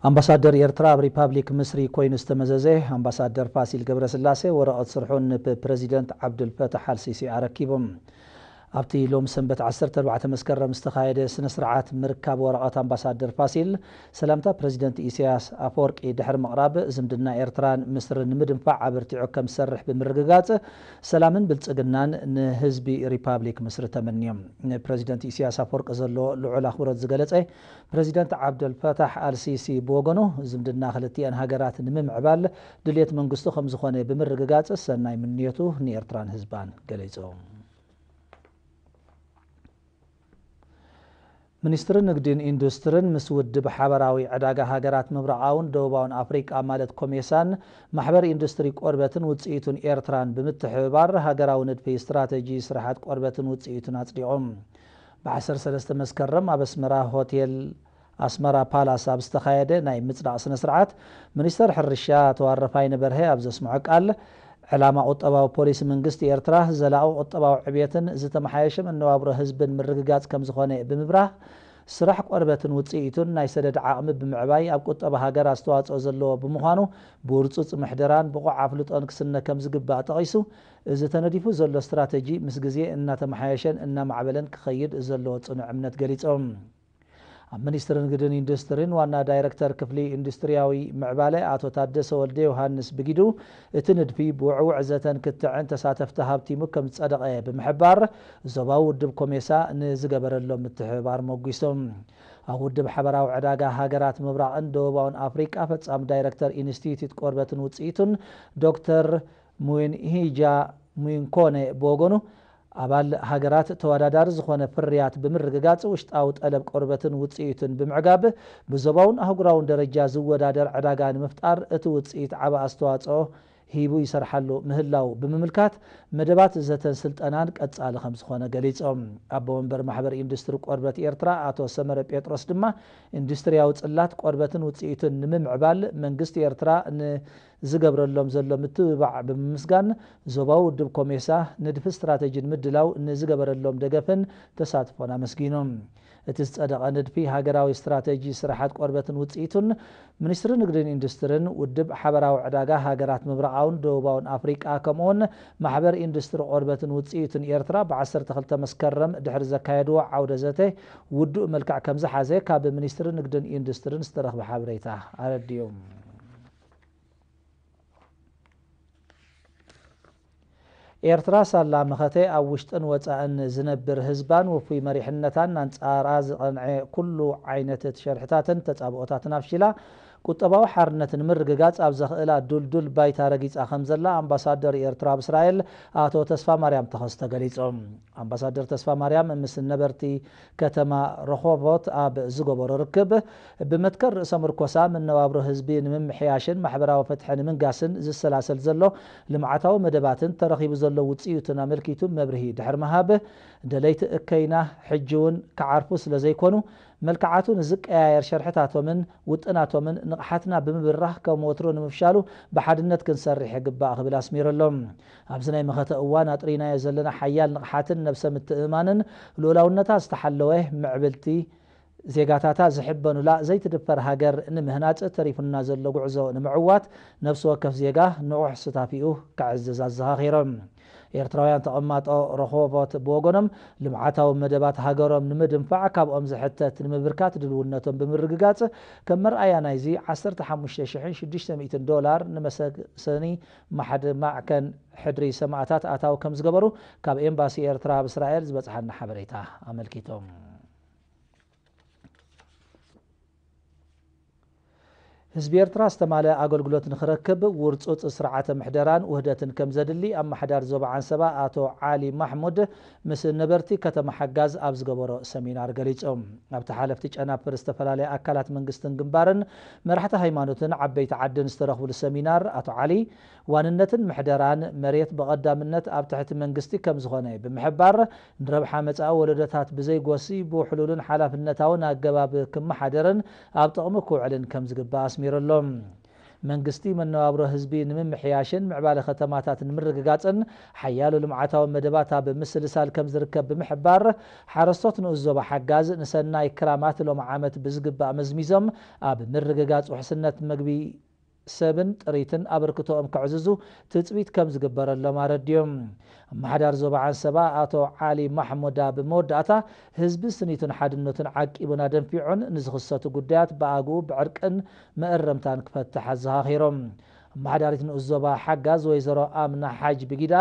ኣምባሳደር ኤርትራ ኣብ ሪፓብሊክ ምስሪ ኮይኑ ዝተመዘዘ ኣምባሳደር ፋሲል ገብረስላሴ ወረቐት ስርሑ ንፕ-፣ ፕረዚደንት ዓብዱልፈታሕ ኣልሲሲ ኣረኪቡ። ኣብቲ ሎም ሰንበት ዓሰርተ ኣርባዕተ መስከረም ዝተኻየደ ስነ ስርዓት ምርካብ ወረቐት ኣምባሳደር ፋሲል ሰላምታ ፕረዚደንት ኢሳያስ ኣፈወርቂ ድሕሪ ምቕራብ፣ ዝምድና ኤርትራን ምስርን ንምድንፋዕ ኣበርቲዑ ከም ዝሰርሕ ብምርግጋጽ፣ ሰላምን ብልጽግናን ንህዝቢ ሪፓብሊክ ምስሪ ተመንዮም። ንፕረዚደንት ኢሳያስ ኣፈወርቂ ዘሎ ልዑል ኣኽብሮት ዝገለጸ ፕረዚደንት ዓብደል ፈታሕ ኣልሲሲ ብወገኑ፣ ዝምድና ክልቲኣን ሃገራት ንምምዕባል ድልየት መንግስቱ ከም ዝኾነ ብምርግጋጽ፣ ሰናይ ምንዮቱ ንኤርትራን ህዝባን ገሊጹ። ሚኒስትሪ ንግድን ኢንዱስትርን ምስ ውድብ ሓበራዊ ዕዳጋ ሃገራት ምብራቓውን ደቡባውን ኣፍሪቃ ማለት ኮሜሳን ማሕበር ኢንዱስትሪ ቆርበትን ውጽኢቱን ኤርትራን ብምትሕብባር ሃገራዊ ንድፊ ስትራተጂ ስራሓት ቆርበትን ውጽኢቱን ኣጽዲቖም። ብ ዓሰርተ ሰለስተ መስከረም ኣብ ኣስመራ ሆቴል ኣስመራ ፓላስ ኣብ ዝተኻየደ ናይ ምጽዳቕ ስነ ስርዓት፣ ሚኒስተር ሕርሻ ኣቶ ኣረፋይነ በርሀ ኣብ ዘስምዖ ቃል፣ ዕላማ ቁጠባዊ ፖሊሲ መንግስቲ ኤርትራ ዘላቒ ቁጠባዊ ዕብየትን ዝተመሓየሸ መነባብሮ ህዝብን ምርግጋጽ ከም ዝኾነ ብምብራህ፣ ስራሕ ቆርበትን ውጽኢቱን ናይ ሰደድ ዓቕሚ ብምዕባይ ኣብ ቁጠባ ሃገር ኣስተዋጽኦ ዘለዎ ብምዃኑ፣ ብህርጹጽ ምሕደራን ብቑዕ ኣፍልጦን ክስነ ከም ዝግባእ ጠቒሱ፣ እዚ ተነዲፉ ዘሎ ስትራተጂ ምስ ግዜ እናተመሓየሸን እናማዕበለን ክኸይድ ዘለዎ ጽኑዕ እምነት ገሊጾም። ኣብ ሚኒስትሪ ንግድን ኢንዱስትሪን ዋና ዳይረክተር ክፍሊ ኢንዱስትሪያዊ ምዕባለ ኣቶ ታደሰ ወልደ ዮሃንስ ብጊዱ፣ እቲ ንድፊ ብውዕውዕ ዘተን ክትዕን ተሳተፍቲ ሃብቲሙ ከም ዝጸደቐ ብምሕባር፣ ዞባዊ ውድብ ኮሜሳ ንዝገበረሎም ምትሕብባር ሞጒሶም። ኣብ ውድብ ሓበራዊ ዕዳጋ ሃገራት ምብራቕን ደቡባውን ኣፍሪቃ ፈጻሚ ዳይረክተር ኢንስቲትዩት ቆርበትን ውጽኢቱን ዶክተር ሙንሂጃ ሙንኮነ ብወገኑ፣ ኣባል ሃገራት ተወዳዳሪ ዝኾነ ፍርያት ብምርግጋጽ፣ ውሽጣዊ ጠለብ ቆርበትን ውጽኢቱን ብምዕጋብ፣ ብዞባውን ኣህጉራውን ደረጃ ዝወዳደር ዕዳጋ ንምፍጣር እቲ ውጽኢት ዓቢ ኣስተዋጽኦ ሂቡ ይሰርሓሉ ምህላው ብምምልካት፣ መደባት ዘተን ስልጠናን ቀጻሊ ከም ዝኾነ ገሊጾም። ኣቦ መንበር ማሕበር ኢንዱስትሪ ቆርበት ኤርትራ ኣቶ ሰመረ ጴጥሮስ ድማ፣ ኢንዱስትሪያዊ ጽላት ቆርበትን ውጽኢቱን ንምምዕባል መንግስቲ ኤርትራ ን ዝገብረሎም ዘሎ ምትብባዕ ብምምስጋን፣ ዞባዊ ውድብ ኮሜሳ ንድፊ ስትራተጂ ንምድላው ንዝገበረሎም ደገፍን ተሳትፎን ኣመስጊኑ። እቲ ዝጸደቐ ንድፊ ሃገራዊ ስትራተጂ ስራሓት ቆርበትን ውጽኢቱን፣ ሚኒስትሪ ንግድን ኢንዱስትርን፣ ውድብ ሓበራዊ ዕዳጋ ሃገራት ምብራቓውን ደቡባውን ኣፍሪቃ፣ ከምኡውን ማሕበር ኢንዱስትሪ ቆርበትን ውጽኢቱን ኤርትራ ብ ዓሰርተ ክልተ መስከረም ድሕሪ ዘካየድዎ ዓውደ ዘተ ውዱእ መልክዕ ከም ዝሓዘ ካብ ሚኒስትሪ ንግድን ኢንዱስትርን ዝተረኽበ ሓበሬታ ኣረዲኡ። ኤርትራ ሳላ መኸተ ኣብ ውሽጥን ወጻእን ዝነብር ህዝባን ውፉይ መሪሕነታን ኣንጻራ ዝቐንዐ ኩሉ ዓይነት ሸርሕታትን ተጻብኦታትን ኣፍሺላ፣ ቁጠባዊ ሓርነት ንምርግጋጽ ኣብ ዘኽእላ ዱልዱል ባይታ ረጊጻ ከም ዘላ ኣምባሳደር ኤርትራ ኣብ እስራኤል ኣቶ ተስፋ ማርያም ተኸስተ ገሊጾም። ኣምባሳደር ተስፋ ማርያም ምስ ነበርቲ ከተማ ረኾቦት ኣብ ዝገበሮ ርክብ፣ ብመትከል ርእሰ ምርኮሳ መነባብሮ ህዝቢ ንምምሕያሽን ማሕበራዊ ፍትሒ ንምንጋስን ዝሰላሰል ዘሎ ልምዓታዊ መደባትን ተረኺቡ ዘሎ ውጽኢቱን ኣመልኪቱ መብርሂ ድሕሪ ምሃብ፣ ደለይቲ እከይና ሕጂ እውን ክዓርፉ ስለ ዘይኮኑ፣ መልክዓቱ ንዝቀያየር ሸርሕታቶምን ውጥናቶምን ንቕሓትና ብምብራህ ከም ወትሩ ንምፍሻሉ ብሓድነት ክንሰርሕ ይግባእ ክብል ኣስሚሩ ኣሎ። ኣብዚ ናይ መኸተ እዋን ኣጥሪናዮ ዘለና ሓያል ንቕሓትን ነብሰ ምትእምማንን ልኡላውነታ ዝተሓለወ ምዕብልቲ ዜጋታታ ዝሕበኑላ ዘይትድፈር ሃገር ንምህናጽ ተሪፉና ዘሎ ጉዕዞ ንምዕዋት ነብሲ ወከፍ ዜጋ ንቑሕ ስታፊኡ ከዕዝዝ ኣዘኻኺሮም። ኤርትራውያን ተቐማጦ ረኾቦት ብወገኖም፣ ልምዓታዊ መደባት ሃገሮም ንምድንፋዕ ካብኦም ዝሕተት ንምብርካት ድልውነቶም ብምርግጋጽ፣ ከም መርኣያ ናይዚ ዓሰርተ ሓሙሽተ ሽሕን ሽዱሽተ ሚእትን ዶላር ንመሰሰኒ ማሕድ ማዕከን ሕድሪ ሰማእታት ኣታዊ ከም ዝገበሩ ካብ ኤምባሲ ኤርትራ ኣብ እስራኤል ዝበጽሓና ሓበሬታ ኣመልኪቶም። ህዝቢ ኤርትራ ዝተማልአ ኣገልግሎት ንኽረክብ ውርጹጽ ስርዓተ ምሕደራን ውህደትን ከም ዘድሊ ኣመሓዳሪ ዞባ ዓንሰባ ኣቶ ዓሊ ማሕሙድ ምስ ነበርቲ ከተማ ሓጋዝ ኣብ ዝገበሮ ሰሚናር ገሊጹ። ኣብቲ ሓለፍቲ ጨናፍር ዝተፈላለያ ኣካላት መንግስትን ግንባርን መራሕቲ ሃይማኖትን ዓበይቲ ዓድን ዝተረኽብሉ ሰሚናር ኣቶ ዓሊ ዋንነትን ምሕደራን መሬት ብቐዳምነት ኣብ ትሕቲ መንግስቲ ከም ዝኾነ ብምሕባር፣ ንረብሓ መጻኢ ወለዶታት ብዘይጎሲ ብውሕሉልን ሓላፍነታውን ኣገባብ ክመሓደርን ኣብ ጥቕሚ ክውዕልን ከም ዝግባእ ኣስሚሩ ኣሎ። መንግስቲ መነባብሮ ህዝቢ ንምምሕያሽን ምዕባለ ከተማታት ንምርግጋጽን ሓያሎ ልምዓታዊ መደባት ኣብ ምስልሳል ከም ዝርከብ ብምሕባር፣ ሓረስቶት ንኡስ ዞባ ሓጋዝ ንሰናይ ክራማት ሎሚ ዓመት ብዝግባእ መዝሚዞም ኣብ ምርግጋጽ ውሕስነት ምግቢ ሰብን ጥሪትን ኣበርክቶኦም ከዕዝዙ ትጽቢት ከም ዝግበረሎም ኣረድዮም። ኣመሓዳሪ ዞባ ዓንሰባ ኣቶ ዓሊ ማሕሙድ ኣብ መወዳእታ፣ ህዝቢ ስኒቱን ሓድነቱን ዓቂቡን ኣደንፊዑን ንዝኽሰቱ ጉዳያት ብኣግኡ ብዕርቅን መእረምታን ክፈትሕ ኣዘኻኺሮም። ኣመሓዳሪት ንኡስ ዞባ ሓጋዝ ወይዘሮ ኣምና ሓጅ ብጊዳ፣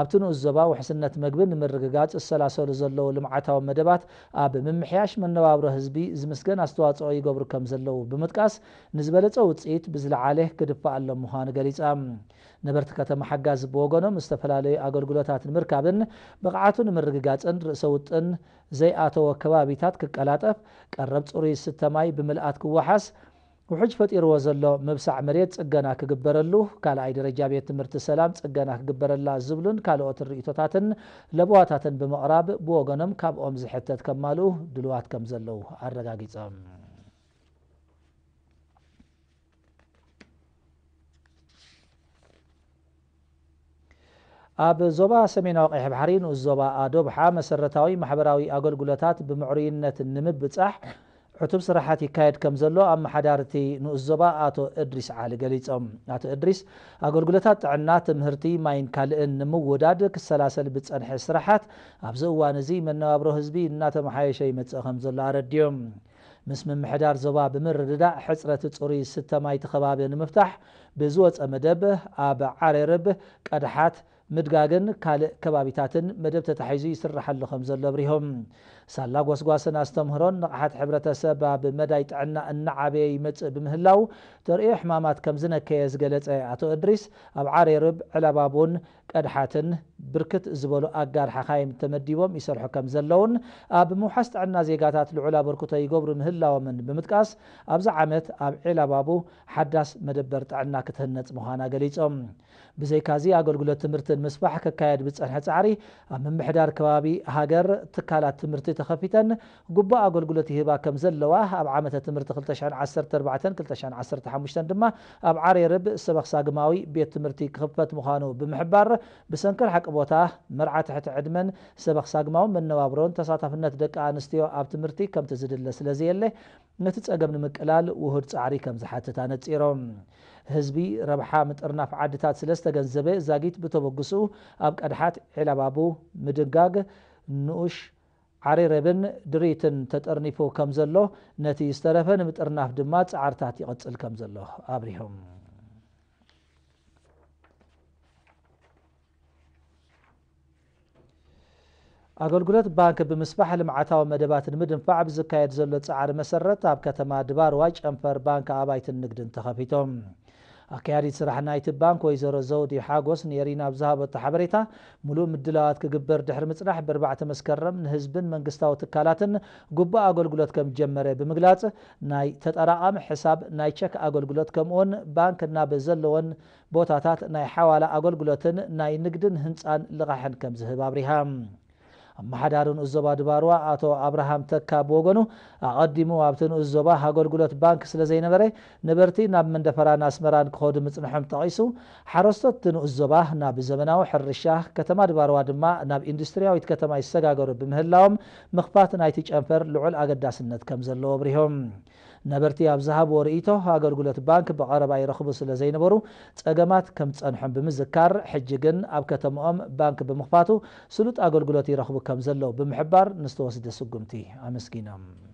ኣብቲ ንኡስ ዞባ ውሕስነት መግቢ ንምርግጋጽ ዝሰላሰሉ ዘለዉ ልምዓታዊ መደባት ኣብ ምምሕያሽ መነባብሮ ህዝቢ ዝምስገን ኣስተዋጽኦ ይገብሩ ከም ዘለዉ ብምጥቃስ፣ ንዝበለጸ ውጽኢት ብዝለዓለ ክድፋኣሎም ምዃኑ ገሊጻ። ነበርቲ ከተማ ሓጋዝ ብወገኖም፣ ዝተፈላለዩ ኣገልግሎታት ንምርካብን ብቕዓቱ ንምርግጋጽን ርእሰ ውጥን ዘይኣተወ ከባቢታት ክቀላጠፍ፣ ቀረብ ጽሩይ ዝስተ ማይ ብምልኣት ክወሓስ፣ ውሕጅ ፈጢርዎ ዘሎ ምብሳዕ መሬት ጽገና ክግበረሉ፣ ካልኣይ ደረጃ ቤት ትምህርቲ ሰላም ጽገና ክግበረላ ዝብሉን ካልኦትን ርእይቶታትን ለበዋታትን ብምቕራብ፣ ብወገኖም ካብኦም ዝሕተት ከማልኡ ድልዋት ከም ዘለዉ ኣረጋጊጾም። ኣብ ዞባ ሰሜናዊ ቀይሕ ባሕሪ ንኡስ ዞባ ኣዶብሓ መሰረታዊ ማሕበራዊ ኣገልግሎታት ብምዕሩይነት ንምብጻሕ ዕቱብ ስራሓት ይካየድ ከም ዘሎ ኣመሓዳርቲ ንኡስ ዞባ ኣቶ እድሪስ ዓሊ ገሊጾም። ኣቶ እድሪስ፣ ኣገልግሎታት ጥዕና፣ ትምህርቲ፣ ማይን ካልእን ንምውዳድ ክሰላሰል ብጸንሐ ስራሓት ኣብዚ እዋን እዚ መነባብሮ ህዝቢ እናተመሓየሸ ይመጽእ ከም ዘሎ ኣረድዮም። ምስ ምምሕዳር ዞባ ብምርድዳእ ሕጽረት ጽሩይ ዝስተ ማይ እቲ ከባቢ ንምፍታሕ ብዝወጸ መደብ ኣብ ዓሬርብ፣ ቀድሓት፣ ምድጋግን ካልእ ከባቢታትን መደብ ተታሒዙ ይስራሓሉ ከም ዘሎ ኣብሪሆም። ሳላ ጎስጓስን ኣስተምህሮን ንቕሓት ሕብረተሰብ ኣብ መዳይ ጥዕና እናዓበየ ይመጽእ ብምህላው ተርእዮ ሕማማት ከም ዝነከየ ዝገለጸ ኣቶ እድሪስ፣ ኣብ ዓሬርብ፣ ዕላባቡን ቀድሓትን ብርክት ዝበሉ ኣጋር ሓኻይም ተመዲቦም ይሰርሑ ከም ዘለውን ኣብ ምውሓስ ጥዕና ዜጋታት ልዑል ኣበርክቶ ይገብሩ ምህላዎምን ብምጥቃስ፣ ኣብዚ ዓመት ኣብ ዒላባቡ ሓዳስ መደበር ጥዕና ክትህነጽ ምዃና ገሊጾም። ብዘይካዚ ኣገልግሎት ትምህርትን ምስፋሕ ክካየድ ብጸንሐ ጻዕሪ፣ ኣብ ምምሕዳር ከባቢ ሃገር ትካላት ትምህርቲ ተኸፊተን ግቡእ ኣገልግሎት ይህባ ከም ዘለዋ፣ ኣብ ዓመተ ትምህርቲ ክልተ ሽሕን ዓሰርተ ኣርባዕተን ክልተ ሽሕን ዓሰርተ ሓሙሽተን ድማ ኣብ ዓሬርብ ሰበኽ ሳግማዊ ቤት ትምህርቲ ክኽፈት ምዃኑ ብምሕባር፣ ብሰንኪ ርሕቂ ቦታ፣ መርዓ ትሕቲ ዕድመን ሰበኽ ሳግማዊ መነባብሮን ተሳታፍነት ደቂ ኣንስትዮ ኣብ ትምህርቲ ከምቲ ዝድለ ስለ ዘየለ፣ ነቲ ጸገም ንምቅላል ውሁድ ጻዕሪ ከም ዝሓትት ኣነጺሮም። ህዝቢ ረብሓ ምጥርናፍ ዓድታት ስለ ዝተገንዘበ፣ ዛጊት ብተበግስኡ ኣብ ቀድሓት ዒላባቡ፣ ምድንጋግ፣ ንኡሽ ዓሬረብን ድሪትን ተጠርኒፉ ከም ዘሎ፣ ነቲ ዝተረፈ ንምጥርናፍ ድማ ጻዕርታት ይቕጽል ከም ዘሎ ኣብሪሆም። ኣገልግሎት ባንክ ብምስፋሕ ልምዓታዊ መደባት ንምድንፋዕ ብዝካየድ ዘሎ ጻዕሪ መሰረት ኣብ ከተማ ድባርዋ ጨንፈር ባንክ ኣባይትን ንግድን ተኸፊቶም። ኣካያዲት ስራሕ ናይቲ ባንክ ወይዘሮ ዘውዲ ሓጎስ ንኤሪና ኣብ ዝሃበቶ ሓበሬታ፣ ምሉእ ምድላዋት ክግበር ድሕሪ ምጽናሕ ብኣርባዕተ መስከረም ንህዝብን መንግስታዊ ትካላትን ግቡእ ኣገልግሎት ከም ጀመረ ብምግላጽ፣ ናይ ተጠራቐሚ ሕሳብ፣ ናይ ቸክ ኣገልግሎት ከምኡውን ባንክ ናብ ዘለወን ቦታታት ናይ ሓዋላ ኣገልግሎትን ናይ ንግድን ህንፃን ልቓሕን ከም ዝህብ ኣብሪሃ። ኣመሓዳሪ ንኡስ ዞባ ድባርዋ ኣቶ ኣብርሃም ተካ ብወገኑ፣ ኣቐዲሙ ኣብቲ ንኡስ ዞባ ኣገልግሎት ባንክ ስለ ዘይነበረ፣ ነበርቲ ናብ መንደፈራን ኣስመራን ክኸዱ ምጽንሖም ጠቒሱ፣ ሓረስቶት እቲ ንኡስ ዞባ ናብ ዘመናዊ ሕርሻ፣ ከተማ ድባርዋ ድማ ናብ ኢንዱስትሪያዊት ከተማ ይሰጋገሩ ብምህላዎም፣ ምኽፋት ናይቲ ጨንፈር ልዑል ኣገዳስነት ከም ዘለዎ ኣብሪሆም። ነበርቲ ኣብ ዝሃብዎ ርእይቶ፣ ኣገልግሎት ባንክ ብቐረባ ይረኽቡ ስለ ዘይነበሩ ጸገማት ከም ዝጸንሖም ብምዝካር፣ ሕጂ ግን ኣብ ከተምኦም ባንክ ብምኽፋቱ ስሉጥ ኣገልግሎት ይረኽቡ ከም ዘለዉ ብምሕባር፣ ንዝተወስደ ስጉምቲ ኣመስጊኖም።